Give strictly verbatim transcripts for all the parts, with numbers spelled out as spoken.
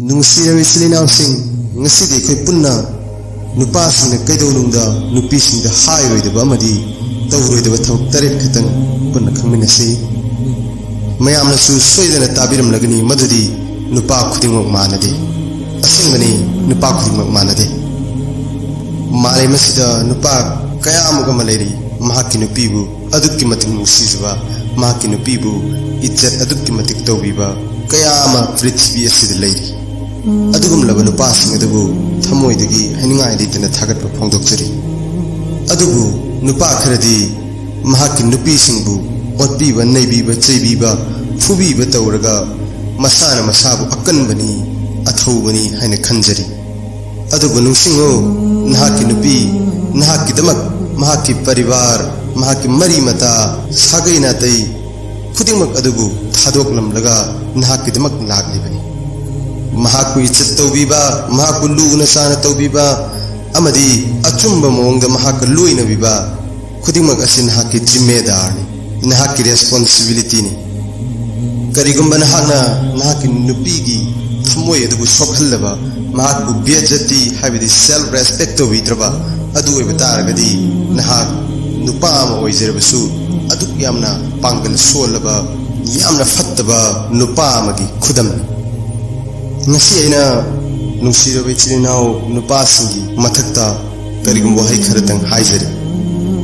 ꯅꯨꯡꯁꯤꯔꯕ ꯏꯆꯤꯜ ꯏꯅꯥꯎꯁꯤꯡ, ꯉꯁꯤꯗꯤ ꯑꯩꯈꯣꯏ ꯄꯨꯟꯅ ꯅꯨꯄꯥꯁꯤꯡꯅ ꯀꯩꯗꯧꯅꯨꯡꯗ ꯅꯨꯄꯤꯁꯤꯡꯗ ꯍꯥꯏꯔꯣꯏꯗꯕ ꯑꯃꯗꯤ ꯇꯧꯔꯣꯏꯗꯕ ꯊꯕꯛ ꯇꯔꯦꯠ ꯈꯛꯇꯪ ꯄꯨꯟꯅ ꯈꯪꯃꯤꯟꯅꯁꯤ꯫ ꯃꯌꯥꯝꯅꯁꯨ ꯁꯣꯏꯗꯅ ꯇꯥꯕꯤꯔꯝꯂꯒꯅꯤ, ꯃꯗꯨꯗꯤ ꯅꯨꯄꯥ ꯈꯨꯗꯤꯡꯃꯛ ꯃꯥꯟꯅꯗꯦ꯫ ꯑꯁꯦꯡꯕꯅꯤ, ꯅꯨꯄꯥ ꯈꯨꯗꯤꯡꯃꯛ ꯃꯥꯟꯅꯗꯦ꯫ ꯃꯥꯂꯦꯝ ꯑꯁꯤꯗ ꯅꯨꯄꯥ ꯀꯌꯥꯃꯨꯛ ꯑꯃ ꯂꯩꯔꯤ, ꯃꯍꯥꯛꯀꯤ ꯅꯨꯄꯤꯕꯨ ꯑꯗꯨꯛꯀꯤ ꯃꯇꯤꯛ ꯅꯨꯡꯁꯤꯖꯕ, ꯃꯍꯥꯛꯀꯤ ꯅꯨꯄꯤꯕꯨ ꯏꯖꯠ ꯑꯗꯨꯛꯀꯤ ꯃꯇꯤꯛ ꯇꯧꯕꯤꯕ ꯀꯌꯥ ꯑꯃ ꯄ꯭ꯔꯤꯊꯤꯕꯤ ꯑꯁꯤꯗ ꯂꯩꯔꯤ꯫ ꯑꯗꯨꯒꯨꯝꯂꯕ ꯅꯨꯄꯥꯁꯤꯡ ꯑꯗꯨꯕꯨ ꯊꯃꯣꯏꯗꯒꯤ ꯍꯥꯏꯅꯤꯡꯉꯥꯏ ꯂꯩꯇꯅ ꯊꯥꯒꯠꯄ ꯐꯣꯡꯗꯣꯛꯆꯔꯤ꯫ ꯑꯗꯨꯕꯨ ꯅꯨꯄꯥ ꯈꯔꯗꯤ ꯃꯍꯥꯛꯀꯤ ꯅꯨꯄꯤꯁꯤꯡꯕꯨ ꯑꯣꯠꯄꯤꯕ, ꯅꯩꯕꯤꯕ, ꯆꯩꯕꯤꯕ, ꯐꯨꯕꯤꯕ ꯇꯧꯔꯒ ꯃꯁꯥꯅ ꯃꯁꯥꯕꯨ ꯑꯀꯟꯕꯅꯤ, ꯑꯊꯧꯕꯅꯤ ꯍꯥꯏꯅ ꯈꯟꯖꯔꯤ꯫ ꯑꯗꯨꯕꯨ ꯅꯤꯡꯁꯤꯡꯉꯨ, ꯅꯍꯥꯛꯀꯤ ꯅꯨꯄꯤ, ꯅꯍꯥꯛꯀꯤꯗꯃꯛ ꯃꯍꯥꯛꯀꯤ ꯄꯔꯤꯕꯥꯔ, ꯃꯍꯥꯛꯀꯤ ꯃꯔꯤ ꯃꯇꯥ, ꯁꯥꯒꯩ ꯅꯥꯇꯩ ꯈꯨꯗꯤꯡꯃꯛ ꯑꯗꯨꯕꯨ ꯊꯥꯗꯣꯛꯂꯝꯂꯒ ꯅꯍꯥꯛꯀꯤꯗꯃꯛ ꯂꯥꯛꯂꯤꯕꯅꯤ꯫ ꯃꯍꯥꯛꯄꯨ ꯏꯖꯠ ꯇꯧꯕꯤꯕ, ꯃꯍꯥꯛꯄꯨ ꯂꯨꯅ ꯆꯥꯅ ꯇꯧꯕꯤꯕ ꯑꯃꯗꯤ ꯑꯆꯨꯝꯕ ꯃꯑꯣꯡꯗ ꯃꯍꯥꯛꯀ ꯂꯣꯏꯅꯕꯤꯕ ꯈꯨꯗꯤꯡꯃꯛ ꯑꯁꯤ ꯅꯍꯥꯛꯀꯤ ꯖꯤꯝꯃꯦꯗꯥꯔꯅꯤ, ꯅꯍꯥꯛꯀꯤ ꯔꯦꯁꯄꯣꯟꯁꯤꯕꯤꯂꯤꯇꯤꯅꯤ꯫ ꯀꯔꯤꯒꯨꯝꯕ ꯅꯍꯥꯛꯅ ꯅꯍꯥꯛꯀꯤ ꯅꯨꯄꯤꯒꯤ ꯊꯃꯣꯏ ꯑꯗꯨꯕꯨ ꯁꯣꯛꯍꯜꯂꯕ, ꯃꯍꯥꯛꯄꯨ ꯕꯦꯏꯖꯇꯤ ꯍꯥꯏꯕꯗꯤ ꯁꯦꯜꯐ ꯔꯦꯁꯄꯦꯛ ꯇꯧꯕꯤꯗ꯭ꯔꯕ ꯑꯗꯨ ꯑꯣꯏꯕ ꯇꯥꯔꯒꯗꯤ, ꯅꯍꯥꯛ ꯅꯨꯄꯥ ꯑꯃ ꯑꯣꯏꯖꯔꯕꯁꯨ ꯑꯗꯨꯛ ꯌꯥꯝꯅ ꯄꯥꯡꯒꯜ ꯁꯣꯜꯂꯕ, ꯌꯥꯝꯅ ꯐꯠꯇꯕ ꯅꯨꯄꯥ ꯑꯃꯒꯤ ꯈꯨꯗꯝꯅꯤ꯫ ꯉꯁꯤ ꯑꯩꯅ ꯅꯨꯡꯁꯤꯔꯕ ꯏꯆꯤꯜ ꯏꯅꯥꯎ ꯅꯨꯄꯥꯁꯤꯡꯒꯤ ꯃꯊꯛꯇ ꯀꯔꯤꯒꯨꯝꯕ ꯋꯥꯍꯩ ꯈꯔꯇꯪ ꯍꯥꯏꯖꯔꯤ꯫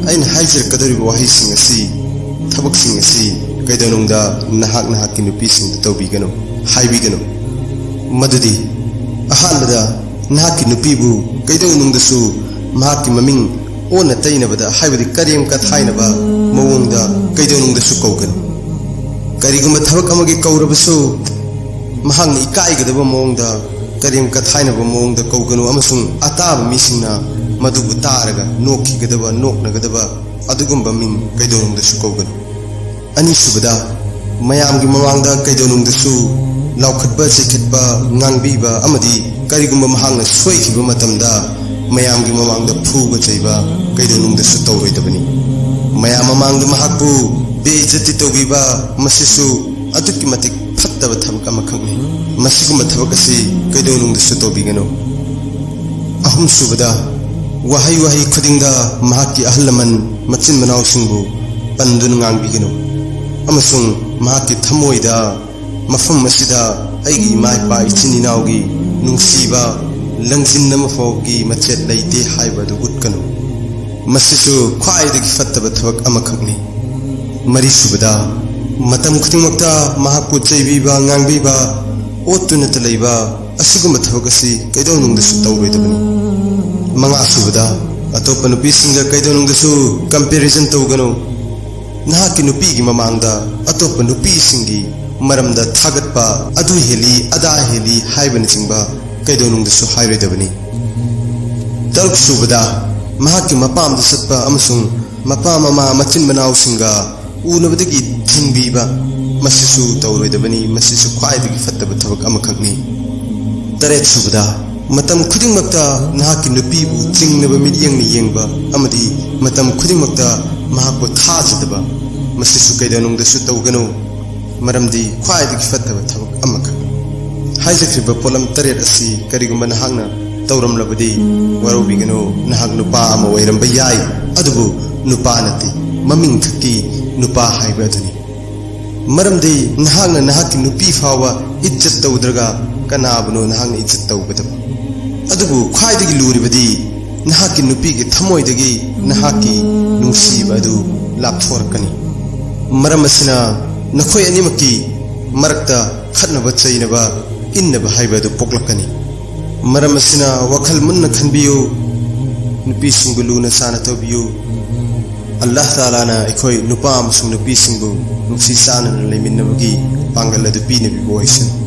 ꯑꯩꯅ ꯍꯥꯏꯖꯔꯛꯀꯗꯧꯔꯤꯕ ꯋꯥꯍꯩꯁꯤꯡ ꯑꯁꯤ, ꯊꯕꯛꯁꯤꯡ ꯑꯁꯤ ꯀꯩꯗꯧꯅꯨꯡꯗ ꯅꯍꯥꯛ ꯅꯍꯥꯛꯀꯤ ꯅꯨꯄꯤꯁꯤꯡꯗ ꯇꯧꯕꯤꯒꯅꯨ, ꯍꯥꯏꯕꯤꯒꯅꯨ꯫ ꯃꯗꯨꯗꯤ, ꯑꯍꯥꯟꯕꯗ, ꯅꯍꯥꯛꯀꯤ ꯅꯨꯄꯤꯕꯨ ꯀꯩꯗꯧꯅꯨꯡꯗꯁꯨ ꯃꯍꯥꯛꯀꯤ ꯃꯃꯤꯡ ꯑꯣꯟꯅ ꯇꯩꯅꯕꯗ, ꯍꯥꯏꯕꯗꯤ ꯀꯔꯦꯝ ꯀꯊꯥꯏꯅꯕ ꯃꯑꯣꯡꯗ ꯀꯩꯗꯧꯅꯨꯡꯗꯁꯨ ꯀꯧꯒꯅꯨ꯫ ꯀꯔꯤꯒꯨꯝꯕ ꯊꯕꯛ ꯑꯃꯒꯤ ꯀꯧꯔꯕꯁꯨ, ꯃꯍꯥꯛꯅ ꯏꯀꯥꯏꯒꯗꯕ ꯃꯑꯣꯡꯗ, ꯀꯔꯦꯝ ꯀꯊꯥꯏꯅꯕ ꯃꯑꯣꯡꯗ ꯀꯧꯒꯅꯨ, ꯑꯃꯁꯨꯡ ꯑꯇꯥꯕ ꯃꯤꯁꯤꯡꯅ ꯃꯗꯨꯕꯨ ꯇꯥꯔꯒ ꯅꯣꯛꯈꯤꯒꯗꯕ, ꯅꯣꯛꯅꯒꯗꯕ ꯑꯗꯨꯒꯨꯝꯕ ꯃꯤꯡ ꯀꯩꯗꯧꯅꯨꯡꯗꯁꯨ ꯀꯧꯒꯅꯨ꯫ ꯑꯅꯤꯁꯨꯕꯗ, ꯃꯌꯥꯝꯒꯤ ꯃꯃꯥꯡꯗ ꯀꯩꯗꯧꯅꯨꯡꯗꯁꯨ ꯂꯥꯎꯈꯠꯄ, ꯆꯩꯈꯠꯄ, ꯉꯥꯡꯕꯤꯕ ꯑꯃꯗꯤ ꯀꯔꯤꯒꯨꯝꯕ ꯃꯍꯥꯛꯅ ꯁꯣꯏꯈꯤꯕ ꯃꯇꯝꯗ ꯃꯌꯥꯝꯒꯤ ꯃꯃꯥꯡꯗ ꯐꯨꯕ ꯆꯩꯕ ꯀꯩꯗꯧꯅꯨꯡꯗꯁꯨ ꯇꯧꯔꯣꯏꯗꯕꯅꯤ꯫ ꯃꯌꯥꯝ ꯃꯃꯥꯡꯗ ꯃꯍꯥꯛꯄꯨ ꯕꯦꯏꯖꯇꯤ ꯇꯧꯕꯤꯕ, ꯃꯁꯤꯁꯨ ꯑꯗꯨꯛꯀꯤ ꯃꯇꯤꯛ ꯐꯠꯇꯕ ꯐꯠꯇꯕ ꯊꯕꯛ ꯑꯃꯈꯛꯅꯤ꯫ ꯃꯁꯤꯒꯨꯝꯕ ꯊꯕꯛ ꯑꯁꯤ ꯀꯩꯗꯧꯅꯨꯡꯗꯁꯨ ꯇꯧꯕꯤꯒꯅꯨ꯫ ꯑꯍꯨꯝꯁꯨꯕꯗ, ꯋꯥꯍꯩ ꯋꯥꯍꯩ ꯈꯨꯗꯤꯡꯗ ꯃꯍꯥꯛꯀꯤ ꯑꯍꯜ ꯂꯃꯟ, ꯃꯆꯤꯟ ꯃꯅꯥꯎꯁꯤꯡꯕꯨ ꯄꯟꯗꯨꯅ ꯉꯥꯡꯕꯤꯒꯅꯨ꯫ ꯑꯃꯁꯨꯡ ꯃꯍꯥꯛꯀꯤ ꯊꯃꯣꯏꯗ, "ꯃꯐꯝ ꯑꯁꯤꯗ ꯑꯩꯒꯤ ꯏꯃꯥ ꯏꯄꯥ ꯏꯆꯤꯟ ꯏꯅꯥꯎꯒꯤ ꯅꯨꯡꯁꯤꯕ ꯂꯪꯖꯤꯟ ꯑꯃꯐꯥꯎꯒꯤ ꯃꯆꯦꯠ ꯂꯩꯇꯦ" ꯍꯥꯏꯕ ꯑꯗꯨ ꯎꯠꯀꯅꯨ꯫ ꯃꯁꯤꯁꯨ ꯈ꯭ꯋꯥꯏꯗꯒꯤ ꯐꯠꯇꯕ ꯊꯕꯛ ꯑꯃꯈꯛꯅꯤ꯫ ꯃꯔꯤꯁꯨꯕꯗ, ꯃꯇꯝ ꯈꯨꯗꯤꯡꯃꯛꯇ ꯃꯍꯥꯛꯄꯨ ꯆꯩꯕꯤꯕ, ꯉꯥꯡꯕꯤꯕ, ꯑꯣꯠꯇꯨꯅꯇ ꯂꯩꯕ, ꯑꯁꯤꯒꯨꯝꯕ ꯊꯕꯛ ꯑꯁꯤ ꯀꯩꯗꯧꯅꯨꯡꯗꯁꯨ ꯇꯧꯔꯣꯏꯗꯕꯅꯤ꯫ ꯃꯉꯥꯁꯨꯕꯗ, ꯑꯇꯣꯞꯄ ꯅꯨꯄꯤꯁꯤꯡꯒ ꯀꯩꯗꯧꯅꯨꯡꯗꯁꯨ comparison ꯇꯧꯒꯅꯨ꯫ ꯅꯍꯥꯛꯀꯤ ꯅꯨꯄꯤꯒꯤ ꯃꯃꯥꯡꯗ ꯑꯇꯣꯞꯄ ꯅꯨꯄꯤꯁꯤꯡꯒꯤ ꯃꯔꯝꯗ ꯊꯥꯒꯠꯄ, "ꯑꯗꯨ ꯍꯦꯜꯂꯤ, ꯑꯗꯥ ꯍꯦꯜꯂꯤ" ꯍꯥꯏꯕꯅꯆꯤꯡꯕ ꯀꯩꯗꯧꯅꯨꯡꯗꯁꯨ ꯍꯥꯏꯔꯣꯏꯗꯕꯅꯤ꯫ ꯇꯔꯨꯛꯁꯨꯕꯗ, ꯃꯍꯥꯛꯀꯤ ꯃꯄꯥꯝꯗ ꯆꯠꯄ ꯑꯃꯁꯨꯡ ꯃꯄꯥ ꯃꯃꯥ ꯃꯆꯤꯟ ꯃꯅꯥꯎꯁꯤꯡꯒ ꯎꯅꯕꯗꯒꯤ ꯊꯤꯡꯕꯤꯕ, ꯃꯁꯤꯁꯨ ꯇꯧꯔꯣꯏꯗꯕꯅꯤ꯫ ꯃꯁꯤꯁꯨ ꯈ꯭ꯋꯥꯏꯗꯒꯤ ꯐꯠꯇꯕ ꯊꯕꯛ ꯑꯃꯈꯛꯅꯤ꯫ ꯇꯔꯦꯠꯁꯨꯕꯗ, ꯃꯇꯝ ꯈꯨꯗꯤꯡꯃꯛꯇ ꯅꯍꯥꯛꯀꯤ ꯅꯨꯄꯤꯕꯨ ꯆꯤꯡꯅꯕ ꯃꯤꯠꯌꯦꯡꯅ ꯌꯦꯡꯕ ꯑꯃꯗꯤ ꯃꯇꯝ ꯈꯨꯗꯤꯡꯃꯛꯇ ꯃꯍꯥꯛꯄꯨ ꯊꯥꯖꯗꯕ, ꯃꯁꯤꯁꯨ ꯀꯩꯗꯧꯅꯨꯡꯗꯁꯨ ꯇꯧꯒꯅꯨ꯫ ꯃꯔꯝꯗꯤ ꯈ꯭ꯋꯥꯏꯗꯒꯤ ꯐꯠꯇꯕ ꯊꯕꯛ ꯑꯃꯈꯛꯅꯤ꯫ ꯍꯥꯏꯖꯈ꯭ꯔꯤꯕ ꯄꯣꯠꯂꯝ ꯇꯔꯦꯠ ꯑꯁꯤ ꯀꯔꯤꯒꯨꯝꯕ ꯅꯍꯥꯛꯅ ꯇꯧꯔꯝꯂꯕꯗꯤ, ꯋꯥꯔꯧꯕꯤꯒꯅꯨ, ꯅꯍꯥꯛ ꯅꯨꯄꯥ ꯑꯃ ꯑꯣꯏꯔꯝꯕ ꯌꯥꯏ, ꯑꯗꯨꯕꯨ ꯅꯨꯄꯥ ꯅꯠꯇꯦ, ꯃꯃꯤꯡ ꯈꯛꯀꯤ ꯅꯨꯄꯥ ꯍꯥꯏꯕ ꯑꯗꯨꯅꯤ꯫ ꯃꯔꯝꯗꯤ ꯅꯍꯥꯛꯅ ꯅꯍꯥꯛꯀꯤ ꯅꯨꯄꯤ ꯐꯥꯎꯕ ꯏꯖꯠ ꯇꯧꯗ꯭ꯔꯒ ꯀꯅꯥꯕꯨꯅꯣ ꯅꯍꯥꯛꯅ ꯏꯖꯠ ꯇꯧꯒꯗꯕ? ꯑꯗꯨꯕꯨ ꯈ꯭ꯋꯥꯏꯗꯒꯤ ꯂꯨꯔꯤꯕꯗꯤ ꯅꯍꯥꯛꯀꯤ ꯅꯨꯄꯤꯒꯤ ꯊꯃꯣꯏꯗꯒꯤ ꯅꯍꯥꯛꯀꯤ ꯅꯨꯡꯁꯤꯕ ꯑꯗꯨ ꯂꯥꯞꯊꯣꯔꯛꯀꯅꯤ꯫ ꯃꯔꯝ ꯑꯁꯤꯅ ꯅꯈꯣꯏ ꯑꯅꯤꯃꯛꯀꯤ ꯃꯔꯛꯇ ꯈꯠꯅꯕ ꯆꯩꯅꯕ, ꯏꯟꯅꯕ ꯍꯥꯏꯕ ꯑꯗꯨ ꯄꯣꯛꯂꯛꯀꯅꯤ꯫ ꯃꯔꯝ ꯑꯁꯤꯅ ꯋꯥꯈꯜ ꯃꯨꯟꯅ ꯈꯟꯕꯤꯌꯨ, ꯅꯨꯄꯤꯁꯤꯡꯕꯨ ꯂꯨꯅ ꯆꯥꯅ ꯇꯧꯕꯤꯌꯨ꯫ ꯑꯜꯂꯥꯍ ꯇꯥꯂꯥꯅ ꯑꯩꯈꯣꯏ ꯅꯨꯄꯥ ꯑꯃꯁꯨꯡ ꯅꯨꯄꯤꯁꯤꯡꯕꯨ ꯅꯨꯡꯁꯤ ꯆꯥꯟꯅꯅ ꯂꯩꯃꯤꯟꯅꯕꯒꯤ ꯄꯥꯡꯒꯜ ꯑꯗꯨ ꯄꯤꯅꯕꯤꯕ ꯑꯣꯏꯁꯅꯨ꯫